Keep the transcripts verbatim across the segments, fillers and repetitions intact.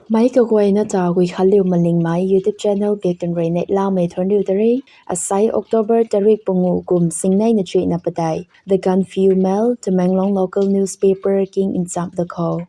Meic kaguayna ta Guikhanliu Malingmei YouTube channel biak tun rui neihlamei thuanriu ta re. Asai October tarik pangu kum singnei na chuihna padeih. The Gaanphiu Mail, Tamenglong local newspaper king ncham da khou.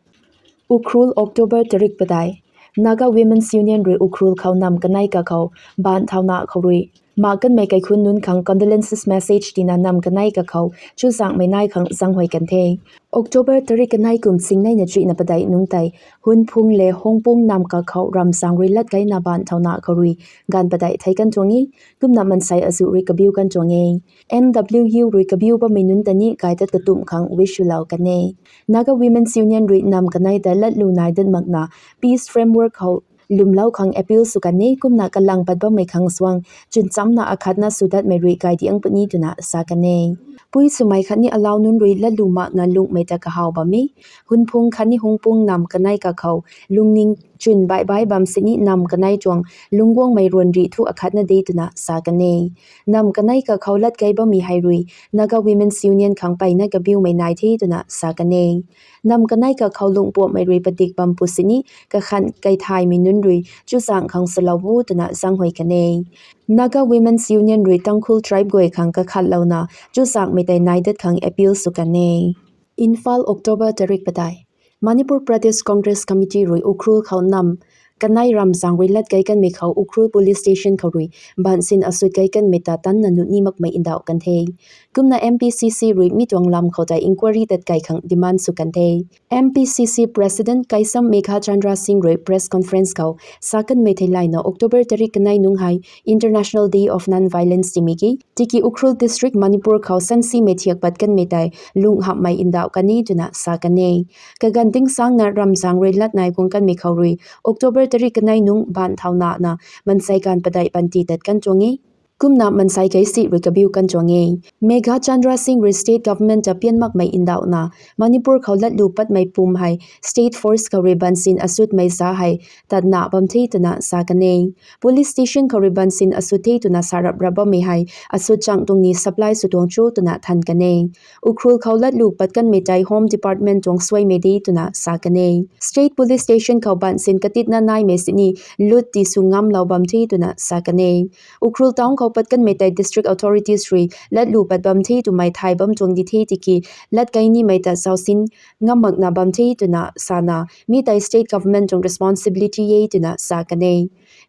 Ukhrul, October tarik padeih. Naga Women's Union rui Ukhrul khou nam kanei kakhou baanc thauna khou rui mak kanmei kaikhun nunc khang condolences message tina nam kanei kakhou chuzaenghmei nai khang zaenghuay kan the. October tarik kanei kum singnei na chuihna padeih nungc tei Hunphung le Hungpung nam kakhou ramzaeng rui lat keina baanc thauna khou rui gaanv padeih thei kan tuang e. Kumna mansei azuh rui kabiu kan tuang e. N W U rui kabiu bammei nunc ta ni gay tat katumh khang wish swlou kan e. Naga Women's Union rui nam kanei ta latlu nai dat makna peace framework khou lwmlou khang appeal sw kan e. Kumna kalang pat bammei khang suang chunchamna akhatna sw datmei rui gay diang puni twna sa kan e. Pui swmei khatni alau nunc rui latlu makna lunghmei ta kahaw bam e. Hunphung khatni Hungpung nam kanei kakhou lungning chwn baih baih bam sini nam kanei tuang lungcguangmei ruanrih thu akhatna de twna sa kan e. Nam kanei kakhou lat kei bammei hei rui Naga Women's Union khang mpeyna kabiumei nai the twna sa kan e. Nam kanei kakhou lungpuamhmei rui padik bam pu sini kakhan kaithaymei nunc rui chuzaeng khang swlou o twna zaenghuay kan e. Naga Women's Union rui Tangkhul tribe guay khang kakhatlouna chuzaenghmei tei nai dat khang appeal sw kan e. Imphal, October tarik padeih. Manipur Pradesh Congress Committee rui Ukhrul khou nam kanei ramzaeng rui lat kei kanmei khou Ukhrul police station khou rui baansin asut kei kanmei ta tanna nuh ni makmei ndauh kan the. Kumna M P C C rui mi tuang lam khou tei inquiry tat kei khang demand sw kan the. M P C C President Keisham Meghachandra Singh rui press conference khou sa kanmei theilayna October tarik kanei nungc hei International Day of Non-Violence timei ki, tiki Ukhrul District, Manipur khou sansimei thiak pat kanmei tei lunghamhmei ndauh kan e twna sa kan e. Kaganv tingsangna ramzaeng rui lat nai guang kanmei khou rui October tarik kanei nungc baanc thauna na mansei gaanv padeih panty tat kan tuang e. Kumna mansei kaisi rui kabiu kan tuang e. Meghachandra Singh rui state government ta pian makmei ndauhna Manipur khou latlu patmei pum hei state force khou rui baansin asutmei sa hei tatna bam the twna sa kan e. Police station khou rui baansin asut the twna sa rap rap bammei hei asut chang tuang ni supply sw tuang cho twna than kan e. Ukhrul khou latlu pat kanmei tei Home Department tuang suaimei de twna sa kan e. State police station khou baansin katitna naimei sini lut ti sw ngamlou bam the twna sa kan e. Ukhrul town khou pat kanmei tei district authorities rui latlu pat bam the twmei thay bam tuang di the tiki lat kei nimei ta zausin ngam makna bam the twna sana mi tei state government tuang responsibility e twna sa kan e.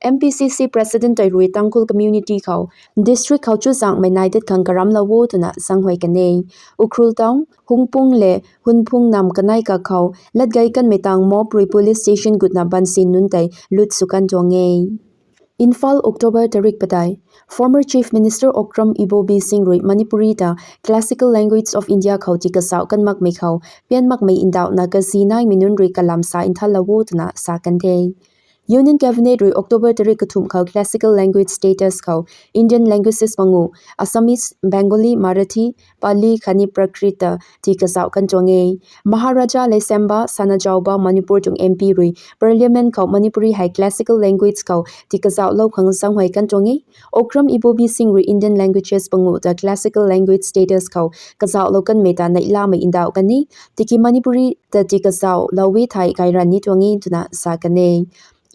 M P C C President tei rui Tangkhul community khou district khou chuzaenghmei nai dat khang karamlou o twna zaenghuay kan e. Ukhrul town, Hungpung le Hunphung nam kanei kakhou lat kei kanmei tang mob rui police station gutna baansin nunc tei lut sw kan tuang e. Imphal, October tarik padeih. Former Chief Minister Okram Ibobi Singh rui Manipuri ta Classical Language of India khou ti kazauh kan makmei khou pian makmei ndauhna kazi naimei nunc rui kalam sa nthanlou o twna sa kan the. Union Cabinet rui October tarik kathumh khou classical language status khou Indian languages pangu, Assamese, Bengali, Marathi, Pali khatni Prakrit ta ti kazauh kan tuang e. Maharaja Leishemba Sanajaoba Manipur tuang M P rui Parliament khou Manipuri hei classical language khou ti kazauhlou khang zaenghuay kan tuang e. Okram Ibobi Singh rui Indian languages pangu ta classical language status khou kazauhlou kanmei ta neihlamei ndauh kan e. Tiki Manipuri ta ti kazauhlou e thei kairan ni tuang e twna sa kan e.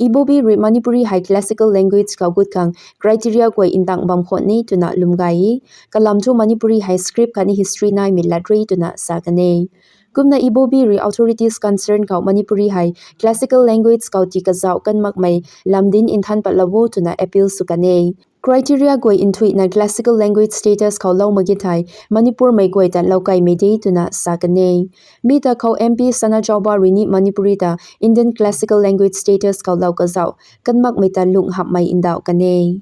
Ibobi rui Manipuri hei classical language khou gut khang criteria guay ndang bam khwan e twna lwm gay e. Kalam thu Manipuri hei script khatni history naimei lat re twna sa kan e. Kumna Ibobi rui authorities concern khou Manipuri hei classical language khou ti kazauh kan makmei lam dinc nthan patlou o twna appeal sw kan e. Criteria guay nthuihna classical language status khou lou mak ge thei Manipurmei guay ta loukaimei de twna sa kan e. Mi ta khou M P Sanajaoba rui ni Manipuri ta Indian classical language status khou lou kazauh kan makmei ta lunghamhmei ndauh kan e.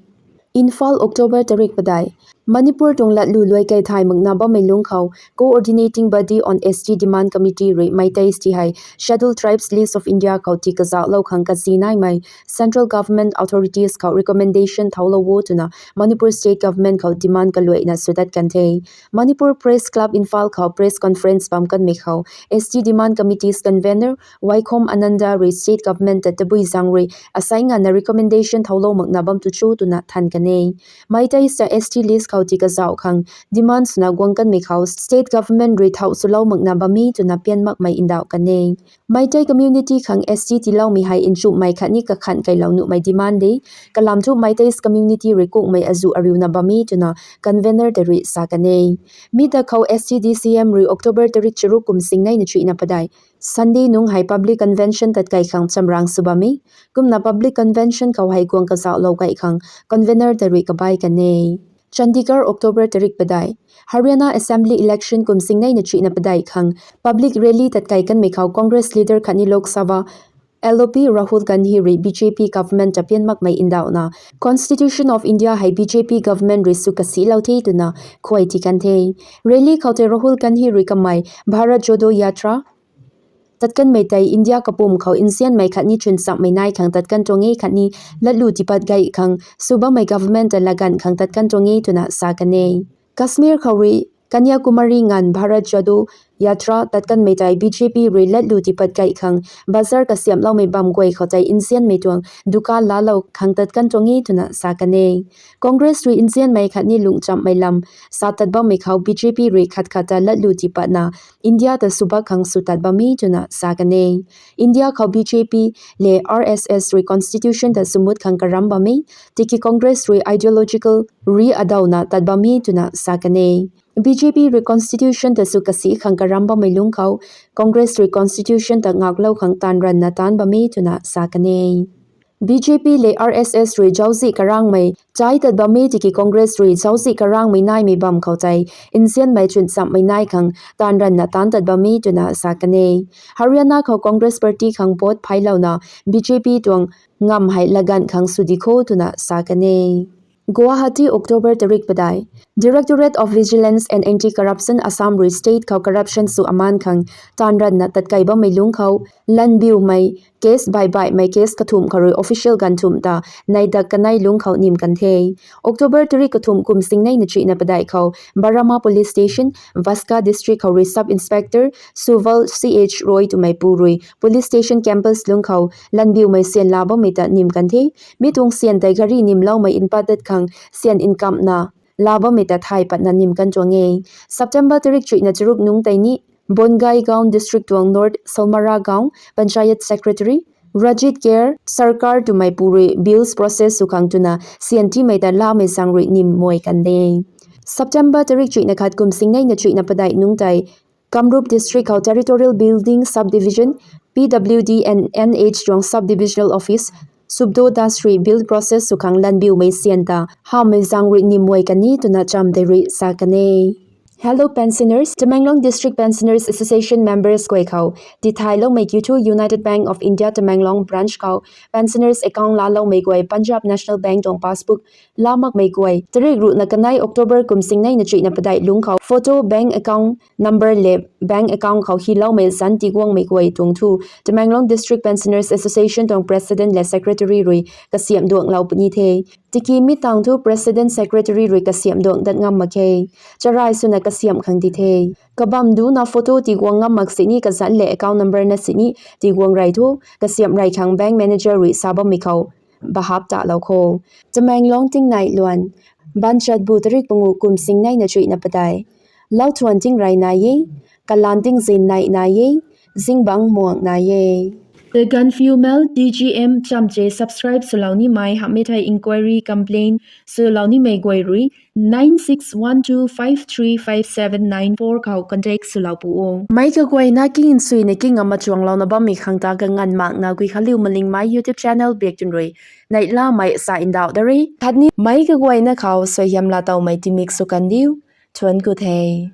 Imphal, October tarik padeih. Manipur tuang latlu luai kei thay makna bammei lungc khou Coordinating Body on S T Demand Committee rui Meiteis ti hei Scheduled Tribes List of India khou ti kazauhlou khang kazi naimei Central Government authorities khou recommendation thoulou o twna Manipur State Government khou demand kaluaina sw dat kan the. Manipur Press Club Imphal khou press conference bam kanmei khou S T Demand Committee's convener Waikhom Ananda rui State Government ta tabui zaeng rui asai nganvna recommendation thoulou makna bam tu cho twna than kan e. Meiteis ta S T list khou ti kazauh khang demand swna guang kanmei khou state government rui thau swlou makna bam e twna pian makmei ndauh kan e. Meitei community khang S T tiiloumei hei nchumhmei khatni kakhan kailou nuhmei demand de. Kalam thu Meiteis community rui kungmei azuh ariuna bam e twna convener ta rui sa kan e. Mi ta khou S T D C M rui October tarik charuk kum singnei na chuihna padeih Sunday nungc hei public convention tatkai khang chamrang sw bam e. Kumna public convention khou hei guang kazauhlou kai khang convener ta rui kabai kan e. Chandigarh, October tarik padeih. Haryana Assembly election kum singnei na chuihna padeih khang public rally tatkai kanmei khou Congress leader khatni Lok Sabha L O P Rahul Gandhi rui B J P government ta pian makmei ndauhna Constitution of India hei B J P government rui sw kasilou the twna khuay ti kan the. Rally khou tei Rahul Gandhi rui kamei Bharat Jodo Yatra tatkanmei tei India kapum khou nzianmei khatni chwnchamhmei nai khang tatkan tuang e khatni latlu tipat gay khang sw bammei government ta laganv khang tatkan tuang e twna sa kan e. Kashmir khou rui Kanyakumari nganv Bharat Jodo Yatra tatkanmei tei B J P rui latlu tipat gay khang bazar kasiamhloumei bam guay khou tei nzianmei tuang dukan laalou khang tatkan tuang e twna sa kan e. Congress rui nzianmei khatni lungchamhmei lam sa tat bammei khou B J P rui khat khat ta latlu tipatna India ta swbak khang sw tat bam e twna sa kan e. India khou B J P le R S S rui constitution ta swmut khang karam bam e, tiki Congress rui ideological ri adawna tat bam e twna sa kan e. B J P rui constitution ta sw kasi khang karam bammei lungc khou Congress rui constitution ta ngaklou khang taanv ranna taanc bam e twna sa kan e. B J P le R S S rui zauczih karangmei chai tat bam e, tiki Congress rui zauczih karangmei naimei bam khou tei nzianmei chwnchamhmei nai khang taanv ranna taanc tat bam e twna sa kan e. Haryana khou Congress party khang vote phailouna B J P tuang ngamv hei laganv khang sw di kho twna sa kan e. Guwahati, October tarik padeih. Directorate of Vigilance and Anti-Corruption Assam rui state khou corruption sw aman khang taanv ranna tatkai bammei lungc khou lanbiumei case baih baihmei case kathumh khou rui official ganvthumh ta neidak kanei lungc khou nim kan the. October tarik kathumh kum singnei na chuihna padeih khou Barama Police Station, Vaska District khou rui Sub Inspector Suval C H Roy twmei pu rui police station campus lungc khou lanbiumei syan laa bammei ta nim kan the. Mi tuang syan tei gari nimloumei npat dat khang syan nkamhna laa bammei ta thay patna nim kan tuang e. September tarik chuihna charuk nungc tei ni Bongaigaon District tuang North Solmara Gaon Panchayat Secretary Rajit Kher sarkar twmei pu rui bills process sw khang twna syan tiimei ta laamei zaeng rui nim muai kan de. September tarik chuihna khat kum singnei na chuihna padeih nungc tei Kamrup District khou Territorial Building Subdivision, P W D and N H tuang Subdivisional Office Subdo Das rui bill process sw khang lanbiumei syan ta hamhmei zaeng rui nim muai kan e twna cham tei rui sa kan e. Hello pensioners, Tamenglong District Pensioners Association members guay khou tithayloumei kiu thu United Bank of India Tamenglong branch khou pensioners account laaloumei guay Punjab National Bank tuang passbook laa makmei guay tarik ruhna kanei October kum singnei na chuihna padeih lungc khou photo, bank account number le bank account khou hiloumei zanc tiguangmei guay tuang thu Tamenglong District Pensioners Association tuang President le Secretary rui kasiamh duanglou puni the. Tiki mi tang thu President Secretary rui kasiamh duang dat ngam mak khe. Charai swna kasiamh khang di the. Kabam duna photo tiguang ngam mak sini kazanc le account number na sini tiguang rey thu kasiamh rey khang bank manager rui sa bammei khou bahap talou kho. Tamenglong tingnai luan. Banchatbu tarik pangu kum singnei na chuihna padeih. Lauthuan tingrey nai e, kalan tingzin nai nai e, zingbangc muang nai e. The Gaanphiu Mail, T G M chamche subscribe swlou nimei hamhmei thei inquiry complaint swlou nimei guay rui nine six one two five three five seven nine four khou contact swlou pu o. Meic kaguayna king nsuina king ama chuanglouna bammei khang ta kanganv makna Guikhanliu Malingmei YouTube channel biak twn rui neihlamei sa ndauh da re. Khatni meic kaguayna khou suaihiam laa towmei timik sw kan diu. Thuanc ku the.